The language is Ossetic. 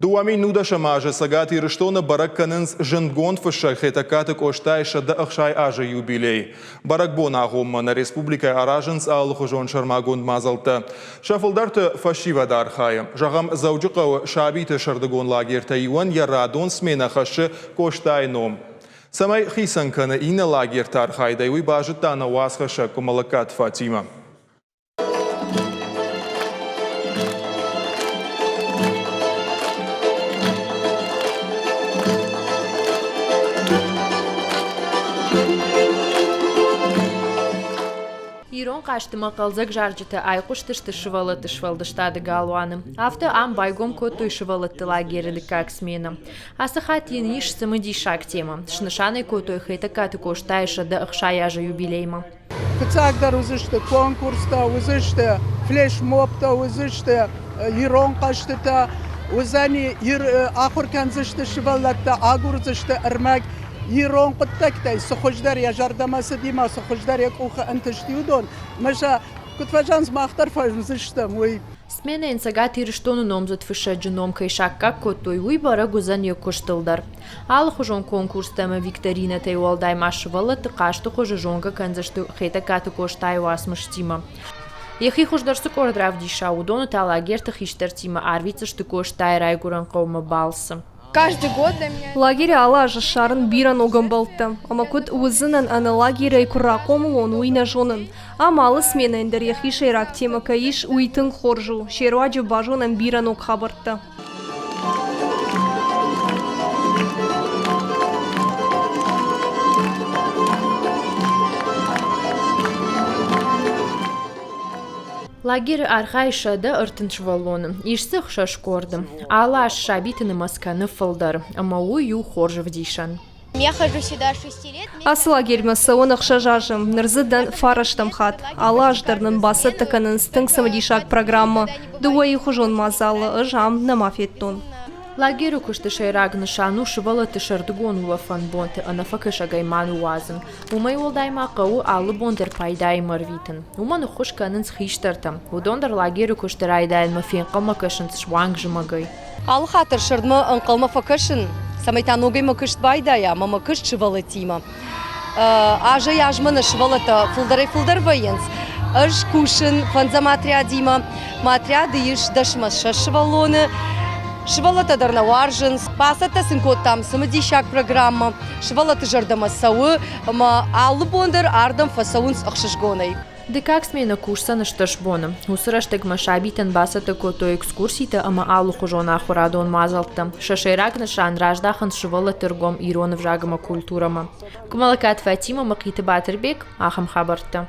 2019 азы Цӕгат Ирыстоны бӕрӕг кӕнынц зындгонд фыссӕг Хетӕгкаты Къостайы 160 азы юбилей. Бӕрӕгбон агъоммӕ нӕ республикӕйы аразынц алыхуызон сӕрмагонд мадзӕлттӕ. Сӕ фылдӕрты фӕсивӕд архайы. Зӕгъӕм, Дзӕуджыхъӕуы сабиты сӕрдыгон лагертӕй иуӕн йӕ радон сменӕ хӕссы Къостайы ном. Цӕмӕй хицӕн кӕны иннӕ лагерты архайдӕй, уый базыдта нӕ уацхӕссӕг Къуымӕллӕгкаты Фатимӕ. Ирон хъазтмӕ хъӕлдзӕг зарджытӕ айхъуыстысты сывӕллӕтты сфӕлдыстады галуаны. Афтӕ ам байгом кодтой сывӕллӕтты лагеры дыккаг сменӕ. Ацы хатт йын ис цымыдисаг темӕ. Снысан ӕй кодтой Хетӕгкаты Къостайы 160 азы юбилеймӕ. Фыццагдӕр уыдзысты конкурстӕ, уыдзысты флешмобтӕ, уыдзысты ирон хъӕзтытӕ, уыдзӕни ахуыр кӕндзысты сывӕллӕттӕ, агурдзысты ӕрмӕг ирон хъуыддӕгтӕй, цы хуыздӕр йӕ зӕрдӕмӕ цыди ма цы хуыздӕр йӕ къухы ӕнтысти, уыдон. Ӕмӕ сӕ куыд фӕзӕгъынц, мах дӕр фӕзмдзыстӕм, уый. Сменӕйӕн Цӕгат Ирыстоны номдзыд фыссӕджы ном кӕй саккаг кодтой, уый бӕрӕг уыдзӕн йӕ куыстыл дӕр. Алыхуызон конкурстӕ ӕмӕ викторинӕтӕй уӕлдай ма сывӕллӕтты хъазты хуызы зонгӕ кӕндзысты Хетӕгкаты Къостайы уацмыстимӕ. Йӕхи хуыздӕр цы къорд равдиса, уыдоны та лагерты хистӕртимӕ арвитдзысты Къостайы райгуырӕн хъӕумӕ балцы. Каждый год для меня... Лагеры алы аз ссарын бирӕ ног ӕмбӕлттӕ. Ӕмӕ куыд уыдзынӕн ӕнӕ лагерӕй куы рахъомыл уон, уый нӕ зонын. Ам алы сменӕйӕн дӕр йӕхи сӕйраг темӕ кӕй ис, уый тынг хорз у. Се руаджы базонӕм бирӕ ног хабӕрттӕ. Лагеры архайы 130 сывӕллоны. Ис дзы ӕхсӕз къорды. Алы аз сабиты нымӕц кӕны фылдӕр, ӕмӕ уый у хорз ӕвдисӕн. Ацы лагерьмӕ цӕуын ӕхсӕз азы, ныр дзы дӕн фарӕстӕм хатт. Алы аз дӕр нын бацӕттӕ кӕнынц тынг цымыдисаг программӕ. Дыууӕйыхуызон мадзалы ӕз ам нӕма федтон. Лагеры куысты сӕйраг нысан у сывӕллӕтты сӕрдыгон улӕфӕн бонты ӕнӕфӕкӕсӕгӕй ма ныууадзын. Уымӕй уӕлдай ма хъӕуы алы бон дӕр пайдаимӕ ӕрвитын. Уымӕн ӕххуыс кӕнынц хистӕртӕ. Уыдон дӕр лагеры куысты райдайӕнмӕ фенхъӕлмӕ кӕсынц суанг зымӕгӕй. Алы хатт дӕр сӕрдмӕ ӕнхъӕлмӕ фӕкӕсын, цӕмӕй та ногӕй мӕ куыст байдайа ӕмӕ мӕ куыст сывӕллӕттимӕ. Азӕй-азмӕ нӕ сывӕллӕттӕ фылдӕрӕй-фылдӕр вӕййынц. Ӕз кусын фӕндзӕм отрядимӕ. Мӕ отряды ис дӕсмӕ ссӕдз сывӕллоны. Сывӕллӕттӕ дӕр нӕ уарзынц. Бацӕттӕ сын кодтам цымыдисаг программӕ. Сывӕллӕтты зӕрдӕмӕ цӕуы ӕмӕ алы бон дӕр ардӕм фӕцӕуынц ӕхсызгонӕй. Дыккаг сменӕ кусдзӕн стыр боны. Уыцы рӕстӕгмӕ сабитӕн бацӕттӕ кодтой экскурситӕ ӕмӕ алыхуызон ахуырадон мадзӕлттӕ. Сӕ сӕйраг нысан раздахын сывӕллӕтты ргом ирон ӕвзаг ӕмӕ культурӕмӕ. Къуымӕллӕгкаты Фатимӕ, Мӕхъиты Батырбег, ахӕм хабӕрттӕ.